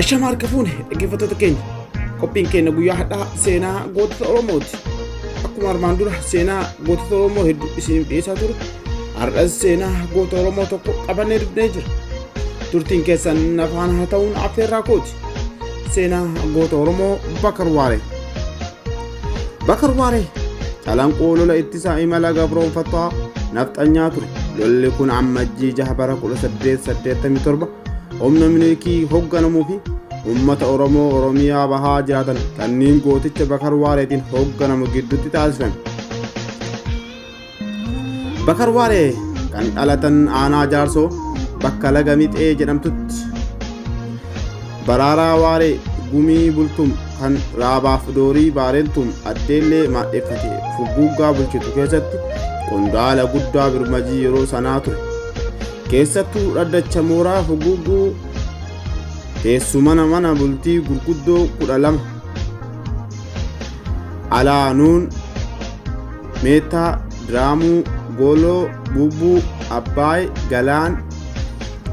Ashama harka fuune dhaggeeffattoota keenya qophiin keenya guyyaa har'aa seenaa gootota Oromooti. Akkuma armaan dura seenaa gootota Oromoo hedduu isiniif dhiyeessaa ture har'as seenaa goota Oromoo tokko qabannee dhufnee jira. Turtiin keessan afaan haa ta'uun affeerraa kooti. Seenaa goota Oromoo Bakar Waaree. Bakar Waaree calanqoo lola ittisaa imala gabroonfattaa nafxanyaa ture. Lolli kun ammajjii jaha bara 1887 humna Minilikii hoogganamuu fi uummata Oromoo Oromiyaa bahaa jiraatan kanneen gooticha Bakar Waareetiin hoogganamu gidduutti taasifame. Bakar Waaree kan dhalatan aanaa Jaarsoo bakka laga Mixee jedhamtutti Baraaraa Waaree Gumii Bultum kan Raabaaf Doorii Baarentum Addeellee maadheffate fugguuggaa bulchitu keessatti qondaala guddaa birmajii yeroo sanaa ture. Keessattuu dhaddacha mooraa fugguugguu teessumana mana bultii gurguddoo 12 alaanuun meettaa diraamuu gooloo bubbuu abbaay galaan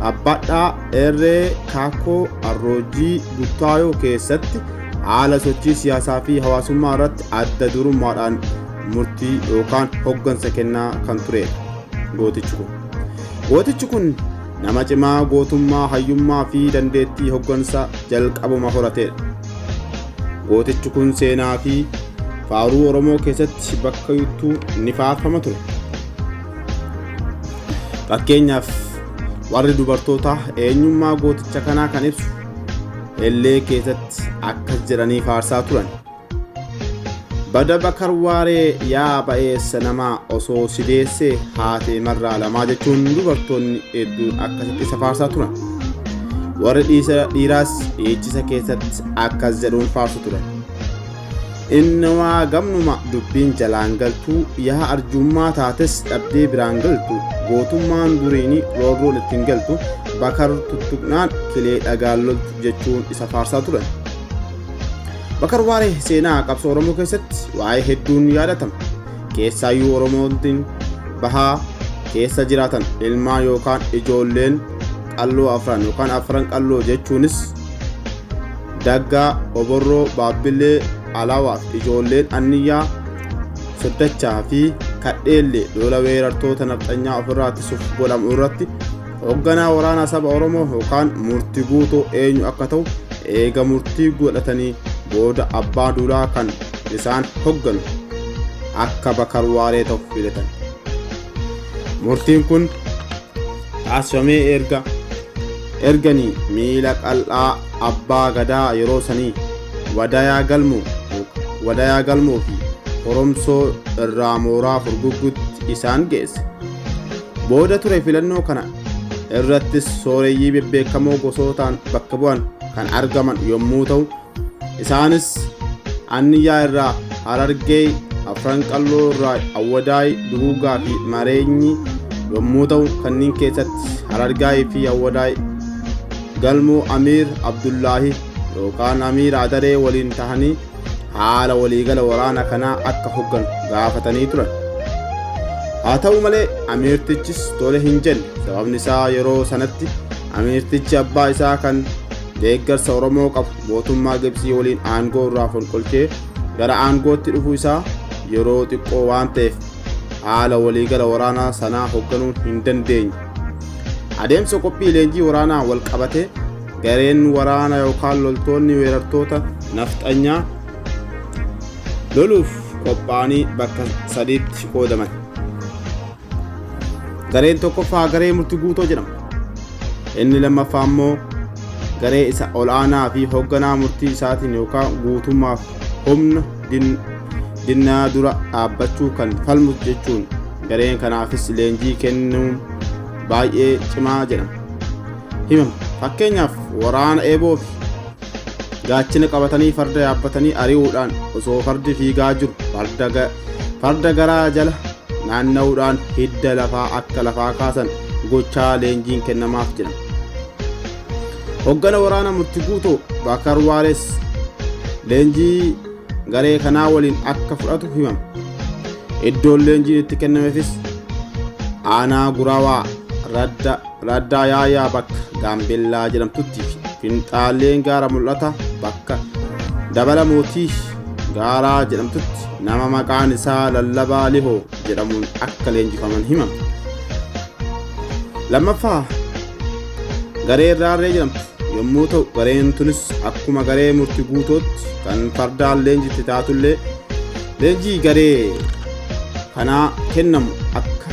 abbadhaa erree kaakkoo arroojjii guttaayoo keessatti haala sochii siyaasaa fi hawaasummaa irratti adda durummaadhaan murtii yookaan hoggansa kennaa kan turedha gootichi kun. Gootichi kun nama cimaa gootummaa hayyummaa fi dandeettii hoggansa jalqabuma horatedha. Gootichi kun seenaa fi faaruu Oromoo keessatti bakka yuttuu ni faarfama ture. Fakkeenyaaf warri dubartootaa eenyummaa gooticha kanaa kan ibsu ellee keessatti akkas jedhanii faarsaa turan. Bada Bakar Waaree yaa ba'eessa namaa osoo si deessee haatee marraa lamaa jechuun dubartoonni hedduun akkasitti isa faarsaa turan. Warri dhiiraas dhiichisa keessatti akkas jedhuun faarsu turan. Inni waa gamnuma dubbiin jalaan galtuu yaa arjummaa taates dhabdee biraan galtu gootummaan duriini roorroon ittiin galtu Bakar tuttuqnaan kilee dhagaan loltu jechuun isa faarsaa turan. Bakar Waaree seenaa qabsoo Oromoo keessatti waa'ee hedduun yaadatama. Keessaayyuu Oromootiin bahaa keessa jiraatan ilmaan yookaan ijoolleen qalloo afran yookaan afran qalloo jechuunis Daggaa, Oborroo, Baabbillee, Alawaa fi ijoolleen Anniyyaa Soddachaa fi Kadheellee lola weerartoota nafxanyaa ofirraa ittisuuf godhamu irratti hoogganaa waraanaa saba Oromoo yookaan murtii guutuu eenyu akka ta'u eega murtii godhatanii booda abbaa duulaa kan isaan hogganu akka Bakar Waaree ta'u filatan. Murtiin kun taasifamee erga erganii miila qal'aa abbaa gadaa yeroo sanii wadayaa galmoo wadayaa galmoo fi horomsoo irraa mooraa furguggutti isaan geesse. Booda ture filannoo kana irrattis sooreyyii bebbeekamoo gosootaan bakka bu'an kan argaman yommuu ta'u isaanis Anniyyaa irraa Harargee, Afran Qalloo irraa Awwadaay, Duguugaa fi Mareenyi yommuu ta'u kanneen keessatti Harargaay fi Awwadaay Galmoo Amiir Abdullaahi yookaan Amiir Adaree waliin tahanii haala waliigala waraana kanaa akka hogganu gaafatanii turan. Haa ta'u malee amiirtichis tole hin jenne sababni isaa yeroo sanatti amiirtichi abbaa isaa kan deeggarsa Oromoo qabu mootummaa Gibxii waliin aangoo irraa fonqolchee gara aangootti dhufuu isaa yeroo xiqqoo waan ta'eef haala waliigala waraanaa sanaa hoogganuun hin dandeenye. Adeemsa qophii leenjii waraanaa wal qabatee gareen waraana yookaan loltoonni weerartoota nafxanyaa loluuf qophaa'anii bakka sadiitti qoodaman. Gareen tokkoffaa garee murtii guutoo jedhama. Inni lammaffaa immoo garee isa ol'aanaa fi hoogganaa murtii isaatiin yookaan guutummaaf humna dinnaa dura dhaabbachuu kan falmu jechuun gareen kanaafis leenjii kennuun baay'ee cimaa jedhama. Himama. Fakkeenyaaf waraana eeboo fi gaachana qabatanii farda yaabbatanii ari'uudhaan osoo fardi fiigaa jiru farda garaa jala naanna'uudhaan hidda lafaa akka lafaa kaasan gochaa leenjiin kennamaaf jedhama. Hoggana waraana murtii guutoo Bakar Waares leenjii garee kanaa waliin akka fudhatu himama. Iddoon leenjiin itti kennameefis aanaa Guraawaa Raddaa Yaayaa bakka Gaambeellaa jedhamtutti Finxaalleen Gaara Mul'ata bakka Dabala Mootii Gaaraa jedhamtutti nama maqaan isaa Lallabaa Lihoo jedhamuun akka leenjifaman himama. Lammaffaa gareen Raarree jedhamtu yommuu ta'u gareen tunis akkuma garee murti guutootti kan fardaan leenjitti taatullee leenjii garee kanaa kennamu akka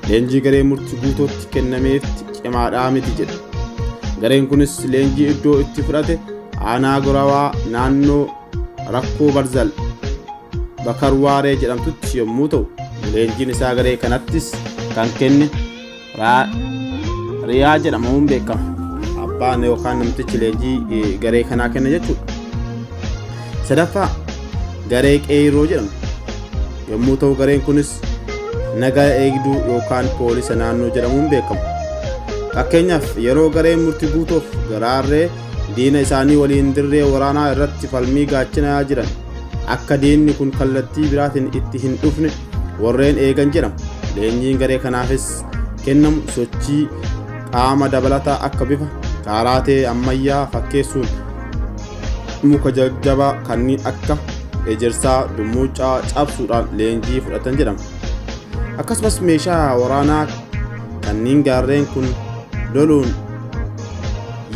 leenjii garee murti guutootti kennameefti cimaadhaa miti jedha. Gareen kunis leenjii iddoo itti fudhate aanaa Gorawaa naannoo Rakkoo Barzal Bakar Waaree jedhamtutti yommuu ta'u leenjiin isaa garee kanattis kan kenne Riyaa jedhamuun beekama. Abbaan yookaan namtichi leenjii garee kanaa kenne jechuudha. Sadaffaa garee qeerroo jedhamu yommuu ta'u gareen kunis nagaa eegduu yookaan poolisa naannoo jedhamuun beekamu. Fakkeenyaaf yeroo gareen murtii guutuuf garaarree diina isaanii waliin dirree waraanaa irratti falmii gaachanaa jiran akka diinni kun kallattii biraatiin itti hin dhufne warreen eegan jedhamu. Leenjiin garee kanaafis kennamu sochii qaama dabalataa akka bifa kaaraatee ammayyaa fakkeessuun muka jajjabaa kanneen akka ejersaa dummuucaa cabsuudhaan leenjii fudhatan jedhama. Akkasumas meeshaa waraanaa kanneen gaarreen kun loluun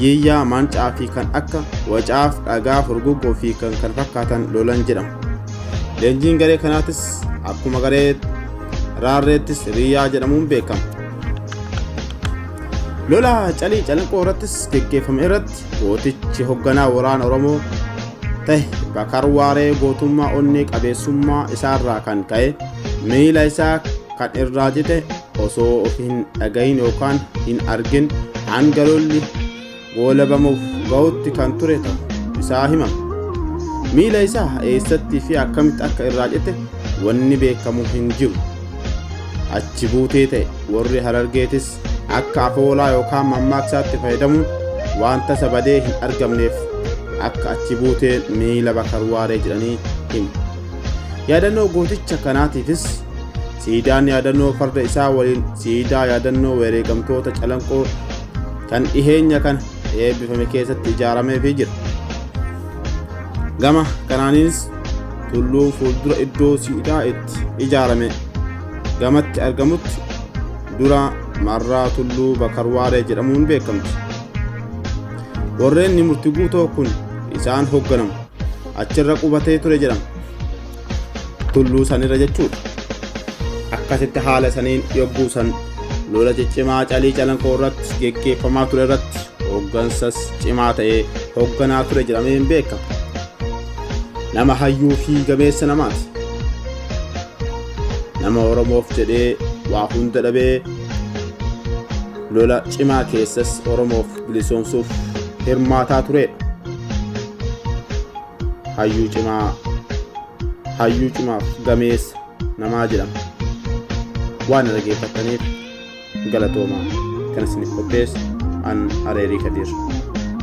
yiiyyaa mancaa fi kan akka wacaaf dhagaa furguggoo fi kan kana fakkaatan lolan jedhama. Leenjiin garee kanaatis akkuma garee raarreettis riyaa jedhamuun beekama. Lola calii calanqoo irrattis geggeeffame irratti gootichi hoogganaa waraana Oromoo ta'e Bakar Waaree gootummaa onnee qabeessummaa isaarraa kan ka'e miila isaa kan irraa cite osoo of hin dhagahin yookaan hin argin hanga lolli goolabamuuf ga'utti kan ture ta'u isaa himama. Miila isaa eessatti fi akkamitti akka irraa cite wanni beekamu hin jiru. Achi buutee ta'e warri Harargeetis akka afoolaa yookaan mammaaksaatti fayyadamuun waan tasa badee hin argamneef akka achi buutee miila Bakar Waaree jedhanii himu. Yaadannoo gooticha kanaatiifis siidaan yaadannoo farda isaa waliin siidaa yaadannoo wareegamtoota calanqoo kan dhiheenya kana eebbifame keessatti ijaarameefii jira. Gama kanaanis tulluun fuuldura iddoo siidaa itti ijaarame gamatti argamutti dura marraa tulluu Bakar Waaree jedhamuun beekamti. Warreen murtii guutoo kun isaan hoogganamu achirra qubatee ture jedhama. Tulluu sanirra jechuudha. Akkasitti haala saniin yogguu san lola ciccimaa calii calanqoo irratti geggeeffamaa ture irratti hooggansas cimaa ta'ee hoogganaa ture jedhamee beekama. Nama hayyuu fi gameessa namaati. Nama Oromoof jedhee waa hunda dhabee lola cimaa keessas Oromoof bilisoomsuuf hirmaataa turedha. Hayyuu cimaa hayyuu cimaaf gameessa namaa jedhama. Waan dhaggeeffattaniif galatoomaa. Kan isiniif qopheesse an Areerii Kadiir.